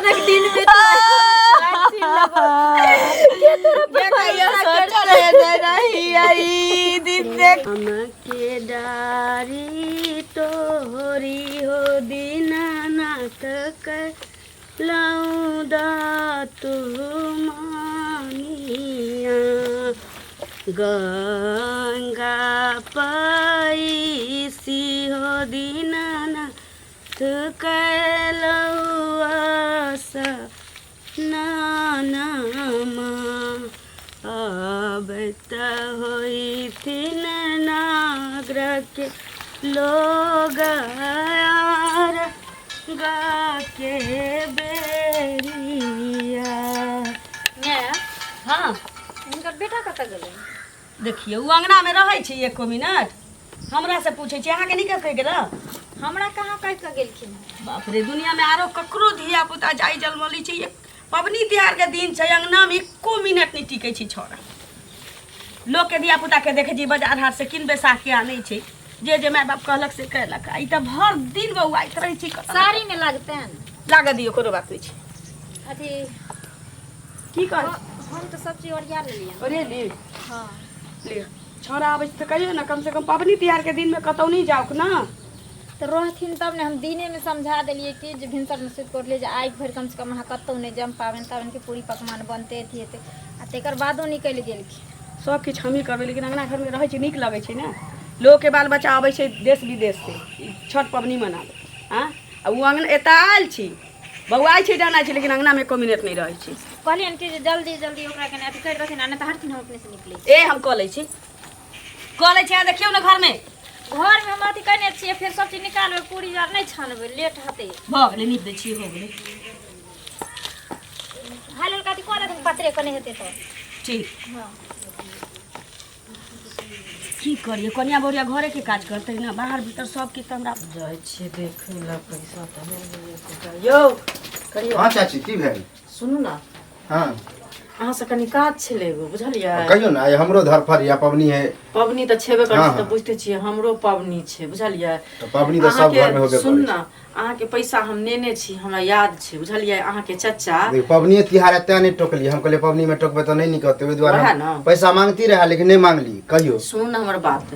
सनक दिन में तू छीन लेबो के तोरा पर पैसा खर्च के डारी तोरी हो दीनानाथ के लौदा तू मानिया गंगा पैसी हो दीनानाथ के लौआ नानमा आबत होइथिन नागर के लोग आर गा के बेरिया। माय, हाँ, हुनकर बेटा कतऽ गेलै? देखियौ, ओ अङ्गनामे रहै छै एको मिनट हमरा से पूछै छै। अहाँके नहि कहि गेल? हमरा कहाँ कहि कऽ गेलखिन हँ? बाप रे, दुनियामे आरो ककरो धिया पुता जाइ जलमली छै, एक पबनी तिहारके दिन छै, अङ्गनामे एको मिनट नहि टिकै छै छौड़ा। लोकके धिया पुताके देखै छी बाजार हाट से कीन बेसा के आनै छै, जे जे माय बाप कहलक से कयलक, आ ई तऽ भरि दिन बौआइत रहै छै कतऽ। साड़ीमे लागतनि। लागऽ दियौ, कोनो बात नहि छै। अथी की कहै? हम तऽ सब चीज ओरिया लेलियै। ओरियेली? हँ। लिअ, छौड़ा आबै छै तऽ कहियौ ने, कमसँ कम पबनी तिहारके दिनमे कतहु नहि जाउक ने। तऽ रहथिन तब ने। हम दिनेमे समझा देलियै कि जे भिनसरमे सुति कऽ उठलियै जे आइ भरि कमसँ कम अहाँ कतहु नहि जायब, पाबनि ताबनिके पूरी पकवान बनतै, अथी हेतै, आ तकर बादो निकलि गेलखिन। सब किछु हमही करबै, लेकिन अङ्गना घरमे रहै छै, नीक लगै छै ने। लोकके बाल बच्चा अबै छै देश विदेशसँ ई छठ पबनी मनाबै, आँय, आ ओ अङ्गना एतऽ आयल छी, बौआइ छै, डनाइ छै, लेकिन अङ्गनामे एको मिनट नहि रहै छै। कहलियनि कि जे जल्दी जल्दी ओकरा कने अथी करि देथिन आ नहि तऽ हटथिन, हम अपनेसँ निकलै छी। ए, हम कऽ लै छी, कऽ लै छी। अहाँ देखियौ ने घरमे। घरमे हम अथी कयने छियै, फेर सब चीज निकालबै, पूरी आर नहि छानबै, लेट हेतै। भऽ गेलै, नीप दै छियै, हो गेलै। हाल हल्का अथी कऽ देथिन, पातरे कने हेतै तऽ। ठीक। हँ। की करियै, कनिया बहुरिया घरेके काज करतै ने, बाहर भीतर सबके तऽ हमरा जाइ छियै देखै लए, पैसा तऽ नहि मिलै छै। यौ, कहियौ। हँ चाची, की भेल? सुनू ने। हँ। अहाँसँ कनि काज छलै एगो, बुझलियै? कहियौ ने, आइ हमरो धरफड़ यऽ, पबनी है। पबनी तऽ छेबे करै हँ, छै तऽ हँ। बुझिते छियै, हमरो पबनी छै, बुझलियै? तऽ पबनी तऽ सब अहाँके घरमे होबे सुन करै ने, अहाँके पैसा हम नेने छी, हमरा याद छै, बुझलियै? अहाँके चचा छै। पबनी तिहार है तें नहि टोकली। हम कहलियै पबनीमे टोकबै तऽ नहि नीक होतै, ओहि दुआरे वएह हम ने। पैसा मांगती रहए लेकिन नहि मांगली। कहियौ। सुनू ने हमर बात,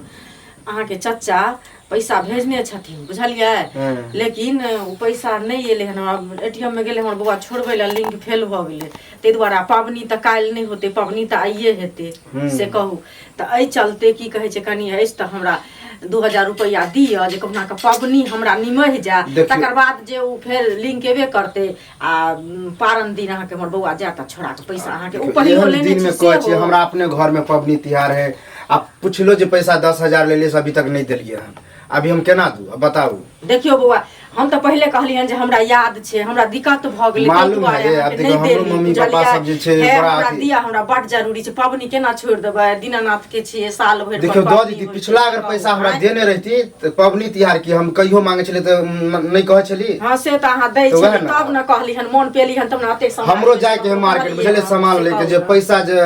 अहाँके चचा पैसा भेजने छथिन, बुझलियै? हँ। लेकिन ओ पैसा नहि एलै हन। हमरा एटीएम मे गेलै हमर बौआ छोड़बै लए, लिंक फेल भऽ गेलै, ताहि दुआरे। आ पाबनि तऽ काल्हि नहि होतै, पाबनि तऽ आइए हेतै। से कहू तऽ एहि चलते की कहै छै, कनि अछि तऽ हमरा 2000 रुपैआ दिअ जे कहुना कऽ पबनी हमरा निमहि जाय। देखियौ। तकर बाद जे ओ फेर लिंक एबे करतै आ पारन दिन अहाँके हमर बौआ जायत आ छोड़ा कऽ पैसा अहाँके ओ देखियौ, पहिलो एहन लेने दिनमे छी कहै छियै, सेहो। हमरा अपने घरमे पबनी तिहार है आ पुछलो जे पैसा 10,000 लेलियै से अभी तक नहि देलियै हन, अभी हम केना दू? अब बताबू। देखियौ बौआ, हम तऽ पहिले कहलियनि जे हमरा याद छै, हमरा दिक्कत भऽ गेलै ताहि मालूम दुआरे है, आब अहाँके देखियौ, नहि हमरो देली, मम्मी पापा बुझलियै? सब जे छै, हे, बड़ा हमरा अथी- दिअ, हमरा बड जरूरी छै, पबनी केना छोड़ि देबै? दीनानाथ के छियै, साल भरि पर देखियौ, दऽ पबनी देती। होइ छै, पिछला अगर पैसा हमरा आँय? देने रहती तऽ पबनी तिहार की, हम कहियो मांगे छलियै तऽ नहि कहै छली। हँ, से तऽ अहाँ दै तऽ वएह छलियै ने। तब ने कहली हन, मोन पेली हन तब ने एतेक सम्हारि हमरो लेली, जायके है मार्केट, कहलियै बुझलियै, हन, सामान से लेके जे कहू ने। पैसा जे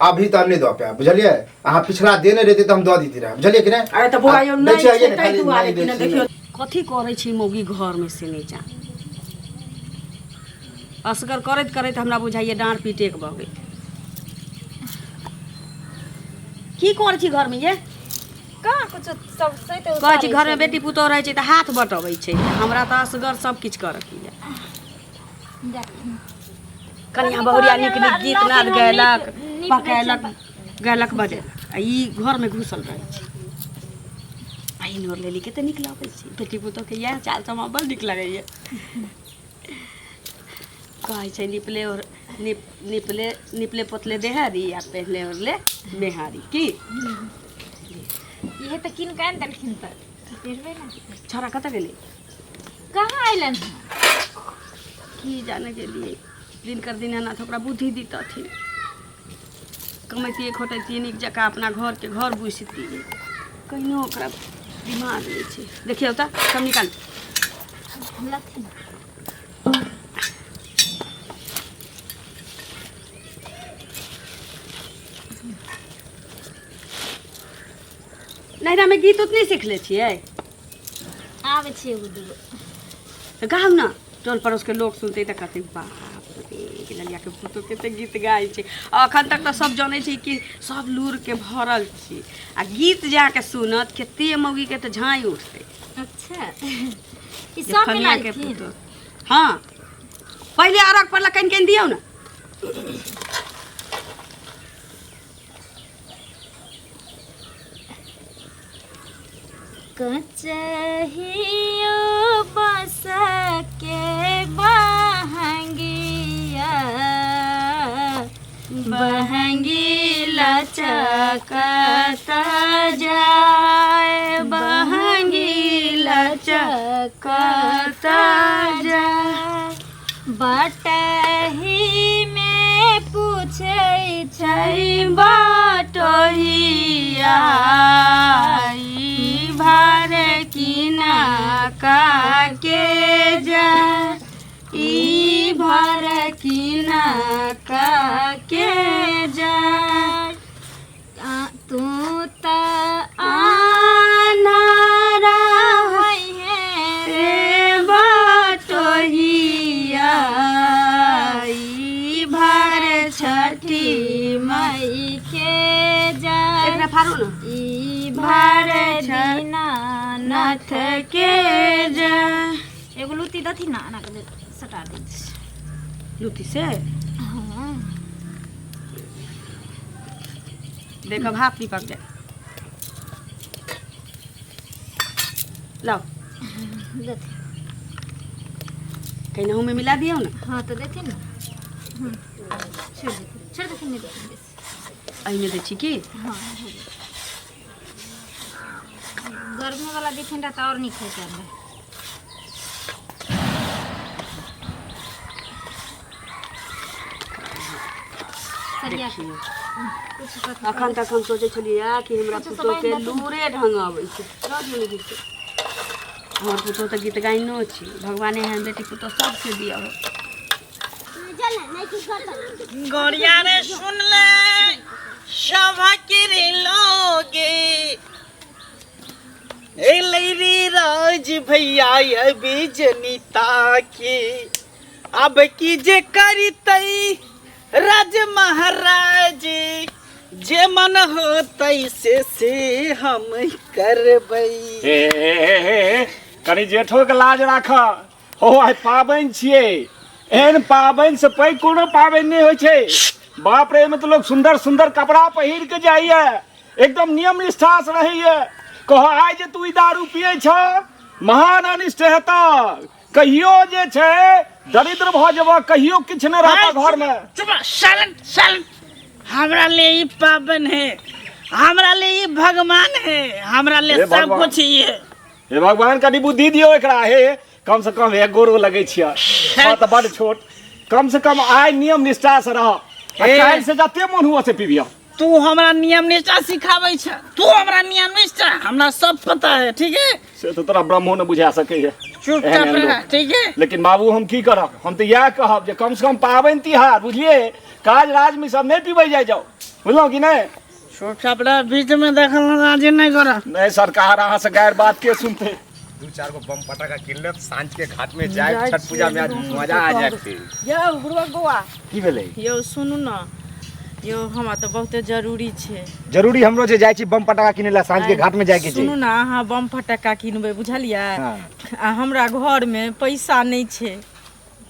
अभी तऽ नहि दऽ पायब, बुझलियै? अहाँ पिछला देने रहिती तऽ हम दऽ देती रहए, बुझलियै कि नहि? अरे तऽ बौआ यौ, दै नहि छियै छै ने, ताहि खाली दुआरे नहि कि दै ने छियै। देखियौ। कथी करै छी मौगी घरमे से नहि जान। असगर करैत करैत हमरा बुझाइए डाँड़ पीटेक भऽ गेल। की करै छी घरमे ये? कहाँ कुछो, सब सैते कहै छी घरमे बेटी पुतोह रहै छै तऽ हाथ बटबै छै, हमरा तऽ असगर सब किछु करऽके यऽ। कनिया बहुरिया नीक नीक गीत नाद गयलक, पकैलक, गयलक, बजेलक, आ ई घरमे घुसल रहै छै। आ ई नोर लेली, कते नीक लगै छै बेटी पुतोहके इएह चाल सब हमरा बड़ नीक लगैए। कहै छै निपले और निप निपले निपले पोतले देहारी आ पहले ओढ़ले मेहारी की। इहे तऽ कीन कऽ आनि देलखिन तऽ पहिरबै ने। छौड़ा कतऽ गेलै? कहाँ अयलनि हँ? की जाने गेलियै। दिनकर दीनानाथ ओकरा बुद्धि दितथिन, कमैतियै खोटैतियै नीक जकाँ, अपना घरके घर बुझतियै। कहिनो ओकरा दिमाग नहि छै। देखियौ तऽ सब निकाल। लथिन। नैहरामे गीत उत नहि सिखले छियै? आबै छै एगो दूगो। तऽ गाउ ने। टोल पड़ोसके लोक सुनतै तऽ कहतै बाप रे ललियाके पुतोह कते गीत गाइ छै। अखन तक तऽ सब जनै छै कि सब लूरके भरल छी, आ गीत जाके सुनत कते मौगीके तऽ झाँइ उठतै। अच्छा, ई सब फलियाके मिलालखिन? पुतोह। हँ, पहिले अरघ पड़ला, कनि कनि दियौ ने। कचहियो बस के बहंगिया बहंगी लचकत जाय, बहंगी लचकत जाय। बटही में पूछै छै बटोहिया, ई भार किना काके जा, ई भार किना काके जा। तू त आनारा है रे बटोहिया, ई भार छठी मई के जाय। एकरा फाड़ू ने। ई भार दीनानाथ के जा। एगो लुत्ती दथी ना, एना के सटा दै छी। लुत्ती से? हाँ। देखो, भाप नहीं पक जाए, लाओ। दथी। कहीं में मिला दियो ना। हाँ, तो देथिन ना। छोड़ देथिन, छोड़ देथिन, नहीं देथिन बेसी। एहिमे दै छी की? हाँ, गर्मी वाला देथिन रह तऽ आओर नीक होइत रहै। सरिया के कुछ कथी। अखन तक हम सोचै छलियै कि हमरा कुछो पुतोहके सब आनि। लूरे ढंग अबै छै। रह दियौ ने गीत। हमर पुतोह तऽ गीत गाइनो छी। भगवान एहन बेटी पुतोह सबके दिअ। गोरिया रे, सुन ले सभा लोगे एलै रे राज भैया अभी जनिता के, अब की जे करतै राज महाराज, जे मन होतै से हम करबै। हे हे हे हे हे, कनि जेठो के लाज राख हो। आइ पाबनि छियै, एहन पाबनि से पैघ कोनो पाबनि नहि होइ छै। बाप रे, एहिमे तऽ लोक सुन्दर सुन्दर कपड़ा पहिर के जाइए, एकदम नियम निष्ठा से रहैए। कह, आइ जे तू ई दारू पियै छ, महान अनिष्ट हेतऽ। कहियो जे छै दरिद्र भऽ जेबऽ, कहियो किछु नहि रहतऽ घरमे। चुप, साइलेंट साइलेंट। हमरा ले ई पावन है, हमरा ले ई भगवान है, हमरा ले हे सब भगवान। कुछ ही है। हे भगवान, कनि बुद्धि दियौ एकरा। हे, कम से कम एक गोरो लगै छियै, छह तऽ बड छोट। कम से कम आइ नियम निष्ठा से रह आ हे। काल्हि से जते मन हुआ से पीबियौ। तू हमरा नियम निष्ठा सिखाबै छ? तू हमरा नियम निष्ठा? हमरा सब पता है, ठीक है? से तऽ तोरा ब्रह्मो ने बुझा सकैए। चुपचाप एहन एहन रह। लोक। ठीक है। लेकिन बाबू, हम की करब? हम तऽ इएह कहब जे कम से कम पाबनि तिहार बुझलियै, काज राजमे सब नहि पीबै जाइ जाउ, बुझलहुँ कि नहि? चुपचाप रह, बीच में दखल अंदाजी नहीं कर। नहि सरकार, अहाँ से गैर बात के सुनते? दू चार गो बम पटाखा किन लेब, साँझ के घाट में जाए, छठ पूजा में आज मजा आ जाए फिर। यौ गुरुआ बौआ। की भेलै? यौ सुनू ने यौ, हमरा तऽ बहुते जरूरी छै। जरूरी हमरो छै, जाइ छी बम पटाखा किने ला, साँझ के घाट में जाए के छै। सुनू ने, अहाँ बम फटक्का किनबै, बुझलियै? हाँ। आ हमरा घरमे पैसा नहि छै।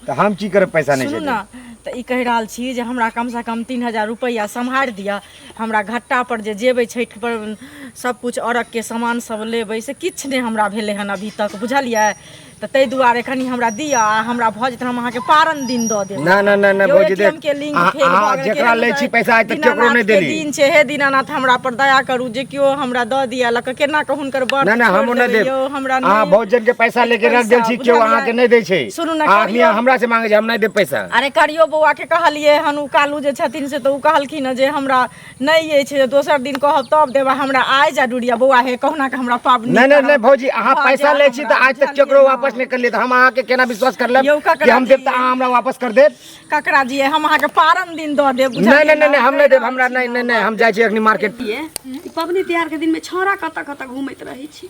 तऽ हम की करब, पैसा नहि सुनू छै? ने, तऽ ई कहि रहल छी जे हमरा कमसँ कम 3000 रुपैआ सम्हारि दिअ। हमरा घट्टा पर जे जेबै छठि पर, सब कुछ अरघके सामान सब लेबै, से किछु नहि हमरा भेलै हन अभी तक, बुझलियै? तऽ ताहि दुआरे कनि हमरा दिअ, आ हमरा भऽ जेतै, हम अहाँके पारन दिन दऽ देब। ना ना ना ना। यौ, भौजी, ATM देख के लिंक अहाँ फेल भऽ अहाँ गेल। जेकरा केहन लै छी पैसा आइ तक केकरो नहि दीनानाथ के देली। दिन छै, हे दीनानाथ, हमरा पर दया करू जे केओ हमरा दऽ दिअ लऽ कऽ, केना कऽ हुनकर व्रत ना ना, छोड़ि हमहूँ नहि देबै देब। यौ, हमरा अहाँ नहि बहुत जन के पैसा लेके रख देल छी, पैसा, केओ बुझलियै? अहाँके नहि दै छै। सुनू ने, अहाँ अखनी करियौ। हमरा से मांगे छै, हम नहि देब पैसा। अरे करियो बौआ के कहलियै हन, ओ कालू जे छथिन से, तऽ ओ कहलखिन हँ जे हमरा नहि अछि, दोसर दिन कहब तब देब। हमरा आइ जरूरी यऽ बौआ, हे कहुना कऽ हमरा पाबनि नहि नहि करब। नहि भौजी, अहाँ भऽ पैसा जायत लै छी तऽ हमरा, आज तक बुझलियै केकरो ने? वापस नहि करलियै, तऽ हम अहाँके केना विश्वास कर लेब यौ, ककरा कि हम देब तऽ दियै? अहाँ हमरा वापस कर देब? ककरा दियै? हम अहाँके पारन दिन दऽ देब। नहि नहि नहि नहि, हम नहि देब। बुझलियै? हमरा नहि नहि नहि, हम जाइ छी अखनी मार्केट। ये ई पबनी तिहार के दिन में छौड़ा कतऽ कतऽ घूमैत रहै छी।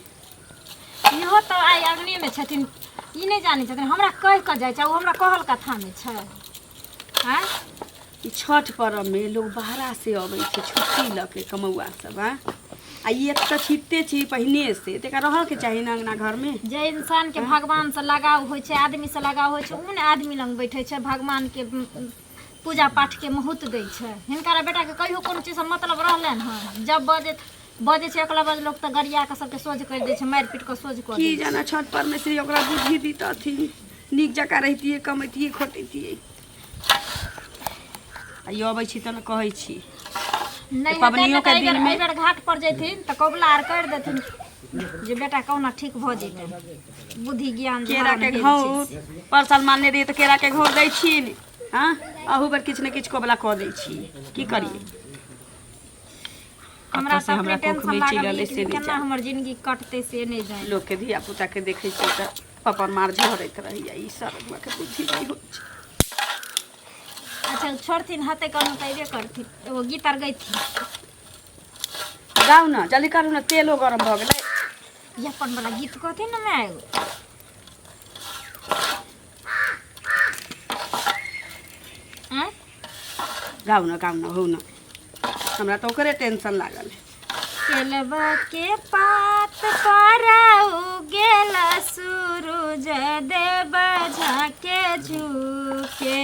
इहो तऽ आइ अङ्गनेमे छथिन ई नहि जानै छथिन हमरा कहि कऽ जाइ छै ओ हमरा कहल कथामे छै आँय ई छठ पर्वमे लोग बाहरा से अबै छै छुट्टी लऽ के कमौआ सब आँ आ ई एक तऽ छिटते छी पहिने से तकरा रहऽके चाही ने अङ्गना घरमे जे इंसानके भगवानसँ लगाव होइ छै आदमीसँ लगाव होइ छै ओ ने आदमी लग बैठै छै भगवानके पूजा पाठके महत्व दै छै हिनकर बेटाके कहियो कोनो चीजसँ मतलब रहलनि हँ जब बजै बजै छै अकला बज लोक तऽ गरिया कऽ सबके सोझ करि दै छै मारि पीट कऽ सोझ कऽ की दै छै जाना छठ परमेश्वरी ओकरा बुद्धि दितथिन नीक जकाँ रहितियै कमैतियै खोटैतियै आ ई अबै छी तऽ ने कहै छी नहि हेतै पबनियो ने के तऽ एहिबेर दिनमे- एहिबेर घाट पर जैथिन तऽ कबुला आर करि देथिन जे बेटा कहुना ठीक भऽ जेतै बुद्धि ज्ञान जे केराके हरण भेल छै घौर से। पर साल मानने रहियै तऽ केराके घौर दै छी हँ अहू बेर किछु ने किछु कबुला कऽ दै छी की करियै हमरा कतऽ से तऽ अपने हमरा कोख टेंशन मे लागल चिड़ल यऽ से कि नहि केना जान। हमर जिंदगी कटतै से नहि जानि लोकके धिया पुताके देखै छियै तऽ अपन मार झड़ैत रहैया ई सब बुद्धि नहि होइ छै अच्छा छोड़थिन हेतै कोनो तऽ अयबे करथिन एगो गीत आर गैथिन गाउ ने जल्दी करू ने तेलो गरम भऽ गेलै ई अपन वाला गीत कहथिन ने माय एगो आँय गाउ ने गाउ ने होउ ने हमरा तऽ ओकरे टेंशन लागल है केलबा के पात पर उगेल सूरज देव झाके झुके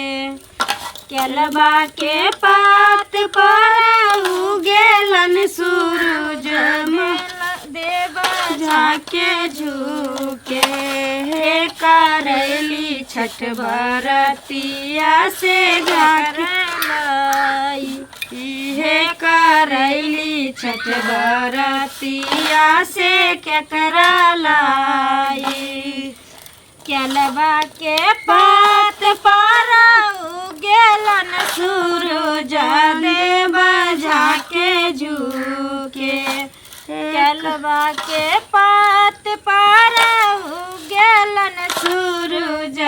केलबा के पात पर उगेलन सूरज देव झाके झुके हे करैली छठ बरतिया से झाके हे करैली छठ बरतिया से केकरा लाई केलबा के पात पर उगेलन सूरज देव झाके झुके केलबा के पात पर उगेलन सूरज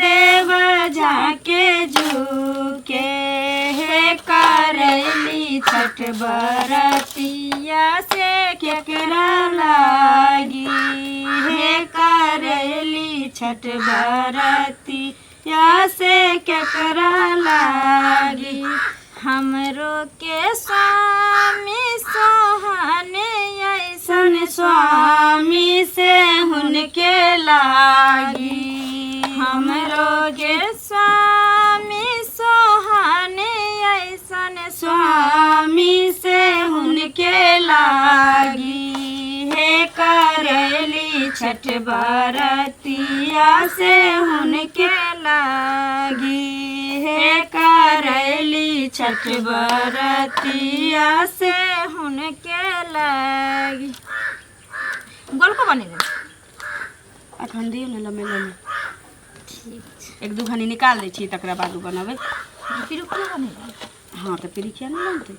देव झाके झुके हे करैली छठ बरतिया से केकरा लागी हे करैली छठ बरतिया से केकरा लागी हमरो के स्वामी सोहन ऐसन सन स्वामी से हुनके लागी हमरो के स्वामी सोहन ऐसन स्वामी से हुनके लागी हे करैली छठ बरतिया से हुनके लागी हे करैली छठ बरतिया से हुनके लागी गोलको बनेबै अखन दियौ ने लम्बे लम्बे ठीक छै एक दू घनी निकाल दै छी तकरा बाद ओ बनबै पिरुकियो बनेबै हँ तऽ पिरिकिया नहि बनतै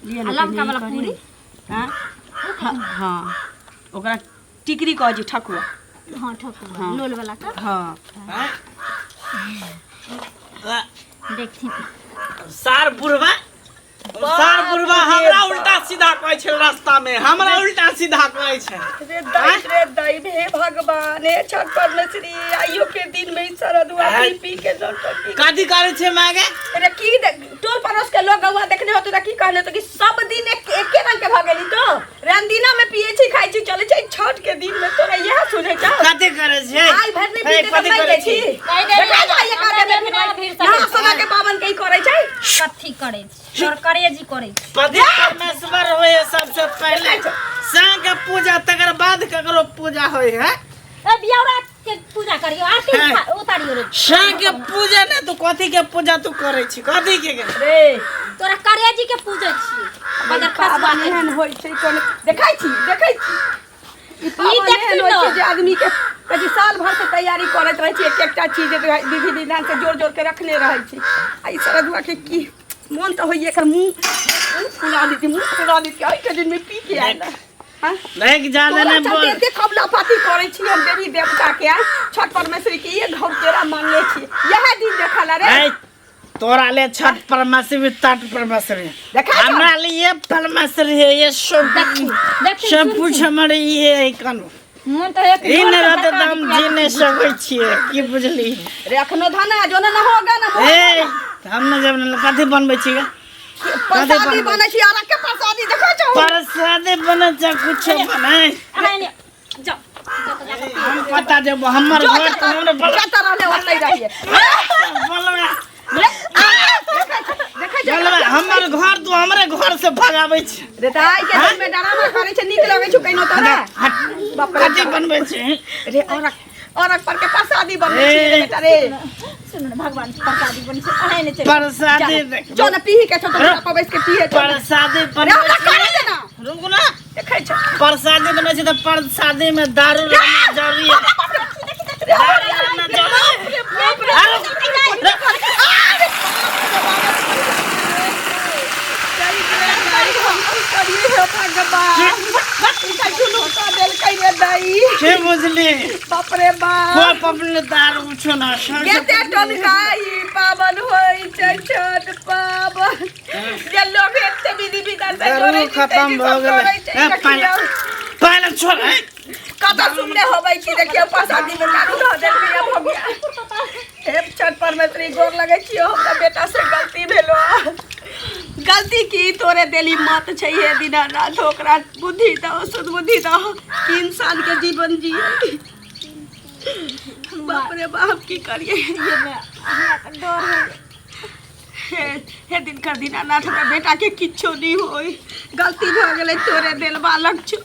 लिअ आ ने लमका पहिने ई वाला करी। पूरी? आँय? हँ हँ ओकरा टिकरी कहै छै ठकुआ हँ ठकुआ हँ। लोल वाला का हँ देखथिन सार बुढ़वा सार बुढ़वा हमरा उल्टा सीधा कहै छै रास्ता में हमरा उल्टा सीधा कहै छै रे दाई रे दाई हे भगवान हे छठ परमेश्वरी आइयो के दिन में ई सरदुआ पी पी के नौटंकी कथी करै छै मागे रे की टोल पड़ोस के लोग गौआ देखने होते त की कहने तो कि सब दिन एक एके रंग के भ गेली तो रंदिना में पिए छी खाइ छी चले छै छठ के दिन में तोरा इएह सुझै छौ कथी करै छै आइ भरि नहि हे, पीते तऽ कथी मरि करै जाइ छी छी कहि देलियै, देखा जाइए हमरा काटे में देखना फिर भीड़ ना सकै सोना के पावन के ही करै छै कथी करै छी तोर करेजी करै छी पति परमेश्वर होइ है सबसे पहले साँ के पूजा तकर बाद ककरो पूजा होइ है ए बियौरा के पूजा करियो आरती हैं। उतारियो रे साँ के पूजा ने तू कथी के पूजा तू करै छी कथी के रे तोरा करेजी के पूजै छी बगर खसबा पावन एहन होइ छै कोनो देखै छी देखै छी ई पावन देखी एहन होइ न। छै जे आदमी के कहै छै साल भर से तैयारी करैत रहै छी एक एकटा चीज विधि विधान से जोड़ जोड़ के रखने रहै छी आ ई सरदुआ के की मोन तऽ होइए एकर मुँह मुँह फुला दी मुँह फुला दी एहि के दिन में पी के आयल हँ देख जाने तोरा ने चलते बोल एते कबला पाती करै छी हम देवी देवता के आ छठ परमेश्वरी के एक घौ केरा मांगने छी यह दिन देखल रे ऐ, तोरा ले छठ परमेश्वरी तट परमेश्वरी देखा छौ? हमरा लिए परमेश्वरी है ये सब देखी सब सुन कुछ हमर ये है कनु मोन तऽ एक ई नहि रहतै तऽ हम जी नहि सकै छियै की बुझली रे अखनो धना जो ने होगा ना ए हम नहि जब कथी बनबै छी गे प्रसादी बनै छी अरक के प्रसादी देखै छौ प्रसादे बनै छै कुछो बनै अहाँ जाओ हम पता जब हमर जो घर तऽ हमरे बल जतऽ रहले ओतै रहिए बलवा देखै छौ बलवा हमर घर तू हमरे घर से भगाबै छै रे दाई के दिन में डरामा करै छै नीक लगै छौ कहिनो तोरा बाप रे कथी बनबै छै रे औरक औरक पर के प्रसादी बनबै छी रे बेटा रे सुनू ने भगवान के प्रसादी बनै छै अहाँ ने चलि प्रसादी देख जो ने पीही के छौ तो पर बैस के पीहे छौ प्रसादी रे बनबै हमरा छै करे दे ना रुकू ना देखै छौ प्रसादी बनबै छै तऽ प्रसादी में दारू रहना जरूरी है दारू रहना जरूरी है। अरे के बुझली बाप रे बाप कोई पबनी दारू छो ना केते टनकाई पावन होइ छै छठ पावन जे लोग एते विधि विधान से दारू करै छै, खत्म से भऽ सब गेलै करै छै, ए, देखियौ। पानि छोड़ ए, कतऽ सुनने होबै कि देखियौ प्रसादी में दारू धऽ देलकै भऽ गया हे छठ परमेश्वरी गोर लगै छियौ हमरा बेटा से गलती भेलो गलती की तोरे देली मत छै हे दीनानाथ ओकरा बुद्धि दहो सद्बुद्धि दहो कि इंसान के जीवन जिए बाप रे बाप की करिए डर है हे हे दिनकर दीनानाथ हमरा बेटा के किछो नहीं होई गलती भऽ गेलै तोरे देल बालक छौ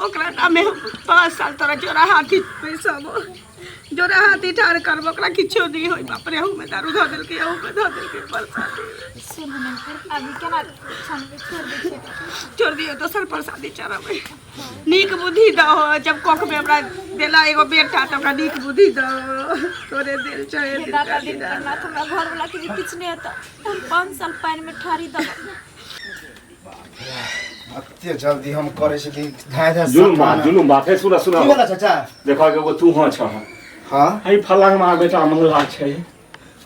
ओकरा नामे हम 5 साल तोरा जोड़ा हाथी पैसाबो जोड़ा हाथी ठाढ़ करबो ओकरा किछो नहीं होई बाप रे अहूमे दारू धऽ देलकै अहूमे धऽ देलकै प्रसादी सुनू ने अभी केना छानबै छोड़ दै छियै छोड़ दियौ दोसर प्रसादी चढ़ाबै नीक बुद्धि दहो जब कोख में हमरा देला एगो बेटा तऽ ओकरा नीक बुद्धि दहो तोरे देल छै हे दाता दिनकरनाथ हमरा घरवला के भी किछु नहि हेतै हम 5 साल पानि में ठारी देबै एते जल्दी हम करै छी कि धाय धाय जुलुम बा जुलुम बात है सुना सुना की बोला चाचा देखो एगो तू हाँ छ हाँ है फलांग माँ बेटा मंगला छै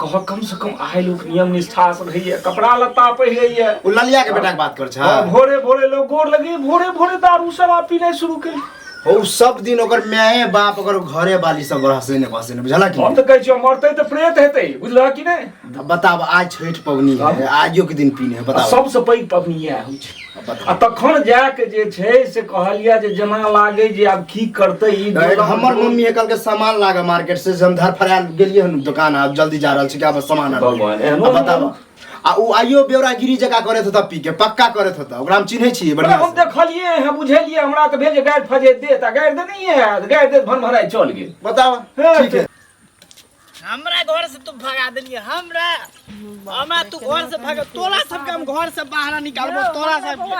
कह कम से कम आइ लोक नियम निष्ठा से रहैए कपड़ा लत्ता पहिरैए ओ ललिया के बेटा के बात कर छ हाँ, भोरे भोरे लोग गोर लगे भोरे भोरे दारू शराब पीनाइ शुरू केल ओ सब दिन ओकर माये बाप ओकर घरे वाली सब हंसे ने बसे ने बुझला कि हम तऽ कहै छियौ मरतै तऽ प्रेत हेतै बुझलह कि नहि अब बताब आज छठ पबनी है आइयो के दिन पीने है आ बताब सबसँ पैघ पबनी इएह होइ छै बताब आ तखन जाके जे छै से कहलियै जे जेना लागै जे आब की करतै ई एक हमर मम्मी कल के सामान लागे मार्केट से हम धर फरायल गेलिए हन दुकान आब जल्दी जा रहल छी कि आब सामान आनबै। भगवान, एहनो अब बताब आ उ आइयो बेवरागिरी जकाँ करैत होता पी के पक्का करैत होता ओकरा हम चिन्है छियै अरे बढ़िया हम से। देखलिए हैं बुझलिए हमरा तऽ भेल जे गारि फजे देत आ गारि देनहिए है गारि देत भन भराइ चल गेल बताब हाँ, ठीक है हमरा घर से तू भगा देलिए हमरा हमरा तू घर से भगा तोरा सबके हम घर से बाहर निकालबो तोरा सबके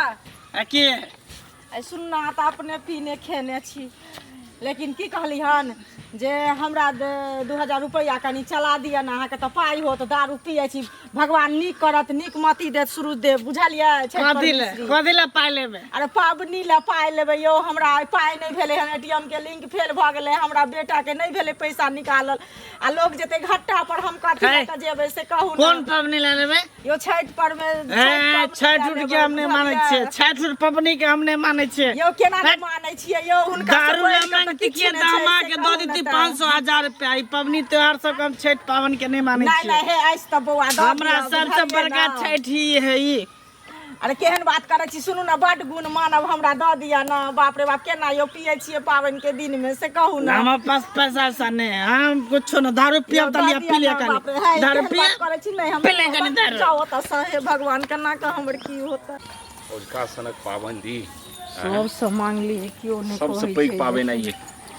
आ के आइ सुनना तऽ अपने पीने खेने छी लेकिन की कहली हन जे हमरा 2000 रुपैआ कनि चला दिअ ने अहाँके तऽ पाइ होत दारू पियै छी भगवान नीक करत नीक मति देत सूरज देव बुझलियै छठि कथी ले परमेश्वरी। कथी ले पाइ लेबै अरे पाबनि लए पाइ लेबै यौ हमरा आइ पाइ नहि भेलै हन एटीएम के लिंक फेल भऽ गेलै हमरा बेटाके नहि भेलै पैसा निकालल आ लोग जेतै घट्टा पर हम कथी लऽ कऽ जेबै से कहू ने कोन पबनी ले लेबै यौ छठि परमे ए छठि उठ के हम नहि मानै छियै छठि उठ पबनी के हम नहि मानै छियै यौ केना नहि मानै छियै यौ हुनका से दारू ले बढ़ि कऽ तऽ मांगती किछु के नहि छै, दामा से के कहू दऽ ने देती तऽ। 500 1000 रुपया ई पबनी त्योहार सबके हम छठि पाबनि के नहि मानै नहि छियै नहि हे आइस तऽ बौआ दऽ हमरा दिअ, सबसे बुझलियै बड़का ने? छठि ही है ई अरे केहन बात करै छी सुनू ने बड गुण मानब हमरा दऽ दिअ ने बाप रे बाप केना यौ पियै छियै पाबनि के दिन मे से कहू ने हमरा पास पैसा वैसा नहीं है हम कुछो ना दारू पियब तऽ लिअ पी लिअ बाप रे, कनी हे, दारू केहन पिय बात करै छी नहि हम पी ले कनी दारू। जाउ ओतऽ से हे भगवान केना कऽ हमर की होतै औजका सनक पाबनि दी सबसँ मांगली केओ नहि सबसँ कहै पैघ छै। पाबनि आइए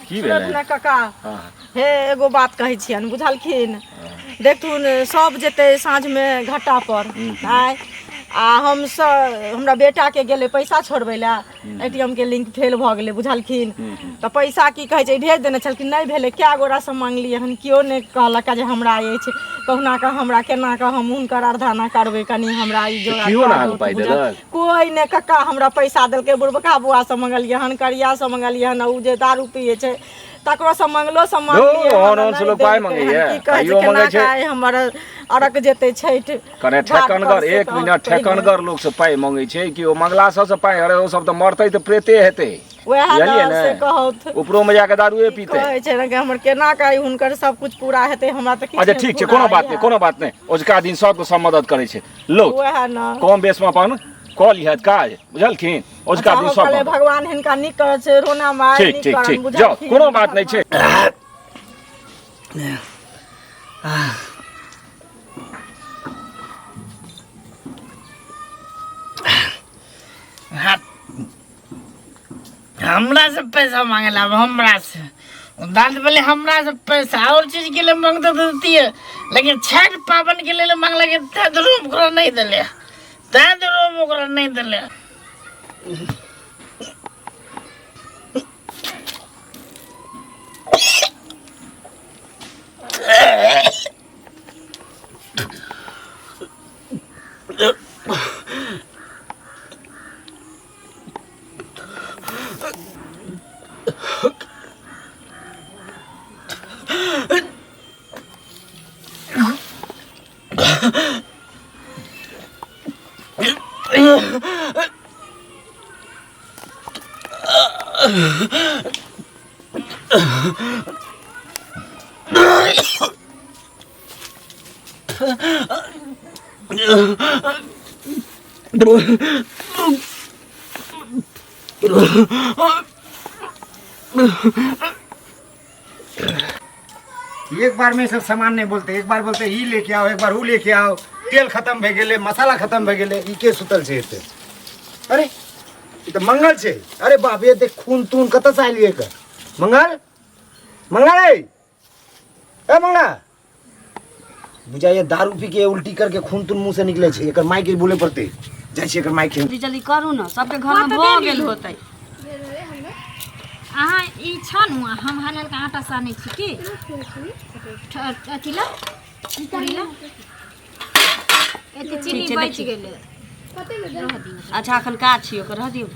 की सुनत भेलै ने काका हँ हे एगो बात कहै छियनि बुझलखिन देखथुन सब जेतै साँझमे घाटा पर आँय आ हम सब हमरा बेटाके गेलै पैसा छोड़बै लए एटीएम के लिंक फेल भऽ गेलै बुझलखिन तऽ पैसा की कहै छै भेज देने छलखिन नहि भेलै कए गोरासँ मांगलियै हन केओ नहि कहलक जे हमरा अछि कहुना कऽ हमरा केना कऽ हम हुनकर अर्धाना करबै कनि हमरा ई जोगाड़ केओ ने कऽ अहाँके दू, पाइ बुझल? देलक? कोइ नहि कक्का हमरा पैसा देलकै बुढ़बका बुआसँ मंगलियै हन करियासँ मंगलियै हन उ जे दारू पियै छै तकरोसँ मंगलोसँ मंगलियै धौ, हन, ओहन ओहन से नहि लोक पाइ देलकै हन। मंगैए, की कहै छै पाइयो केना मंगै छै। कऽ आइ हमर अरक जेतै छठि कने घाट पर ठेकनगर से एक तऽ मिनट पहिने। ठेकनगर लोक से पाइ मंगै छै कि ओ मंगला सबसँ पाइ अरे ओ सब तऽ मरतै तऽ प्रेते हेतै वएह बुझलियै ने ने? से कहौथ ऊपरो में जाके दारूए पीते। कहै छै ने कि हमर केना के हुनकर सब कुछ पूरा हेतै, हमरा तऽ किछु अच्छा नहि ठीक छै, पूरा कोनो बात नहि, होइए। कोनो बात नहि, ओझका दिन सबके सब मदद करै छै लो। वएह ने कम बेसमे अपन कऽ लिहत काज, बुझलखिन? ओझका अच्छा, दिन हम सब कहलियै मदद। भगवान हिनका नीक करै छै रोना माय ठीक नीक ठीक करन, ठीक, जाउ, बुझलखिन? कोनो बात नहि छै। हाँ, हमरा से पैसा मांगे ला हमरा से दाँत बोले, हमरा से पैसा और चीज के लिए मांगते तो देती, लेकिन छठ पावन के लिए मांगला के तै दुनू ओकरा नहीं दिले, तै दुनू ओकरा नहीं दिले। एक बार में सब सामान नहीं बोलते, एक बार बोलते ई लेके आओ, एक बार ऊ लेके आओ। तेल खत्म भए गेलै, मसाला खत्म भए गेलै। ई के सुतल छै एते? अरे ई तऽ मंगल छै। अरे बाप रे, देख खून तून कतऽ से आयल एकर? मंगल, मंगला रे, ए मंगला, बुझाइए दारू पी के उल्टी करके खून तून मुँह से निकले छै। एकर माय के बोले पड़तै, जाइ छी एकर माय के। जल्दी जल्दी करू ने, सबके घर में भऽ गेल होतै। अहाँ ई छानू आ हम हल्का हल्का आटा सानै छी की अथी ला पूरी ला। एते चीनी छै, बचि देखियौ। गेलै, रह दियौ। अच्छा अखन काज छी, ओकर रह दियौ।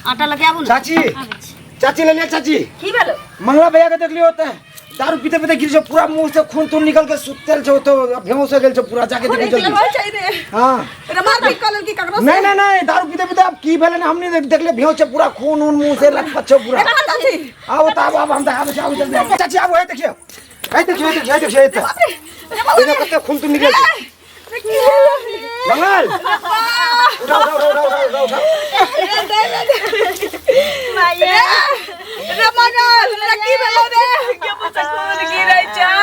आटा लगे आबू ने। चाची, आबै छी। चाची ले लिया चाची। की भेलो? मंगला भैया के देख लियो होता है दारू पीते पीते गिर छौ, पूरा मुंह से खून तून निकल के सुतल छौ, तो बेहोश हो गेल छौ पूरा, जाके देखो जल्दी। हाँ नहीं नहीं नहीं, दारू पीते पीते अब की भेलै ने हम नहीं देखले, बेहोश छौ पूरा, खून उन मुंह से लटपट छौ पूरा। आओ तो आबो, आबो, हम तऽ आबै छी, आबू जल्दी, आबू। चाची आबू, हे देखियौ, हे देखियौ, हे देखियौ, हे देखियौ, हे देखियौ कते खून तून निकल छै। मंगल उठाओ, उठाओ, उठाओ, उठाओ, उठाओ, उठाओ। रे मंगल, रे की भेलो रे? के मुँह से खून गिरै छै?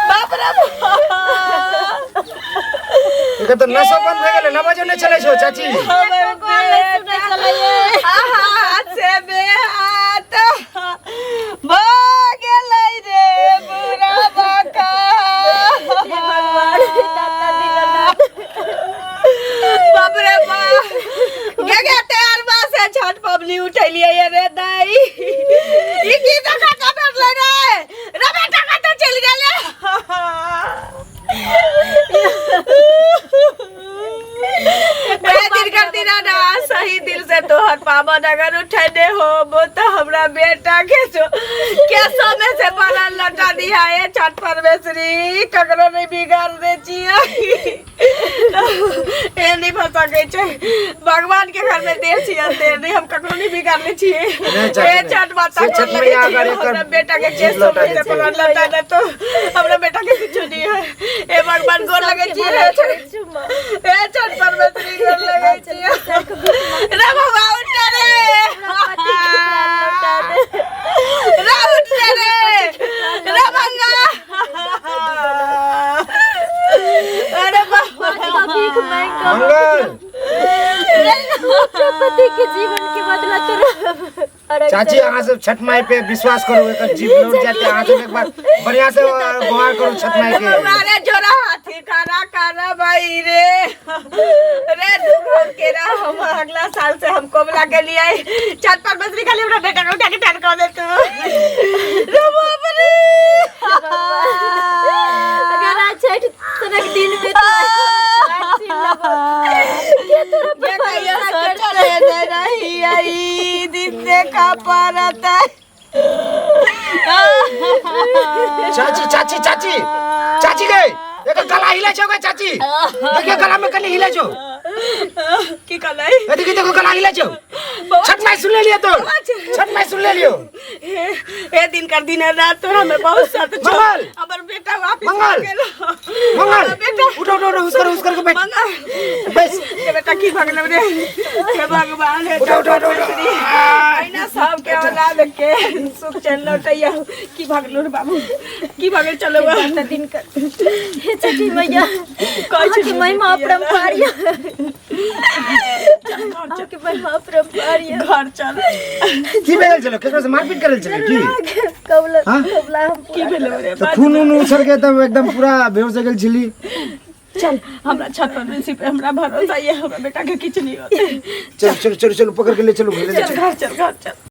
बाप रे बाप। एकर तऽ नसो बंद भए गेलै, नबाजो नहि चलै छौ चाची। हमर बेटा हाथ से बेहाथ भऽ गेलै रे बुढ़ा बाका। बाप रे बाप, गे गे तैयार बा से छठ पबनी उठेलियै रे दाई, ई की देखा कऽ भेटलै रे? रे बेटा कतऽ चलि गेलै? दिन कर दिना ना सही दिल से तोहर पावन अगर उठेने हो तो हमरा बेटा के जो के समय से बनल लौटा दिया है छठ परमेश्वरी, ककरो नहीं बिगाड़ दे छियै, ए नहीं भऽ सकै छै। भगवान के घर में दे छियै ते नहीं, हम ककरो नहीं बिगाड़ले छियै। नहीं चाची, ए नहीं। छठ माता से गोर छठ लगै मैया छियै, अगर एकर हमरा बेटा के जीव केस लौटा समय से देतै। बनल लौटा दे तो हमरा बेटा के कुछो नहीं है। ए भगवान गोर लगै छियै, ए छठ परमेश्वरी गोर लगै छियै। रे बाबा उठ जा रे, रे उठ जा रे, रे मंगा, अरे बाबा भीख मांगि कऽ मंगल पति के जीवन के बदला तोरा। चाची, अहाँ सब छठ माई पे विश्वास करू, एकर जीव लौट जाते। अहाँ सब एक बार बढ़िया से गुहार करू छठ माई के। अरे जोरा हाथी खाना खाना भाई रे रे दुख हम के रहा। हम अगला साल से हम कोबला के लिए छठ पर मछली खाली हमरा बेटा के उठा के ठान कर दे तू रे बाप रे। अगर आज छठ सनक दिन में तो के तोरा पर ये कहियो भरोसा सोचल करतै? नहीं रही आई दिन देखा पड़त। चाची, चाची, चाची, चाची गए, एकर गला हिले छौ गे चाची, देखियो गला में कनी हिले छौ। की कहलै? ए देखियो, देखो गला हिले छौ। छठ माई सुन ले लियो तो। छठ माई सुन ले लियो। हे हे दिन कर दिन रात तोरा में बहुत साथ छो। मंगल! हमर बेटा वापिस मंगल! आ गेलो। मंगल! हमर बेटा उठो उठो उठो, उसकर उसकर के बैठ। मंगल बैस। हे बेटा की भगल रे, हे भगवान, हे उठो, उठो, उठो, उठो। अहिना सबके औलाद के सुख चैन लौटैया। की भगलो रे बाबू, की भगल चलो दिन कर हे छठी मैया, कहै छी अहाँके महिमा अपरम्पार यऽ, अहाँके महिमा अपरम्पार यऽ। घर चल। की भेल छलो? केकरो से मारपीट करल छलै की? कबला हाँ? कबला हम की भेलो रे? तऽ खून उन उछल के तब एकदम पूरा बेहोश हो गेल छली। चल हमरा छत पर प्रिंसिपल, हमरा भरोसा ये हमरा बेटा के किछु नहीं होते। चलो चलो चलो चलो, पकड़ के ले चलो, ले चल चलो। घर चल, घर चल।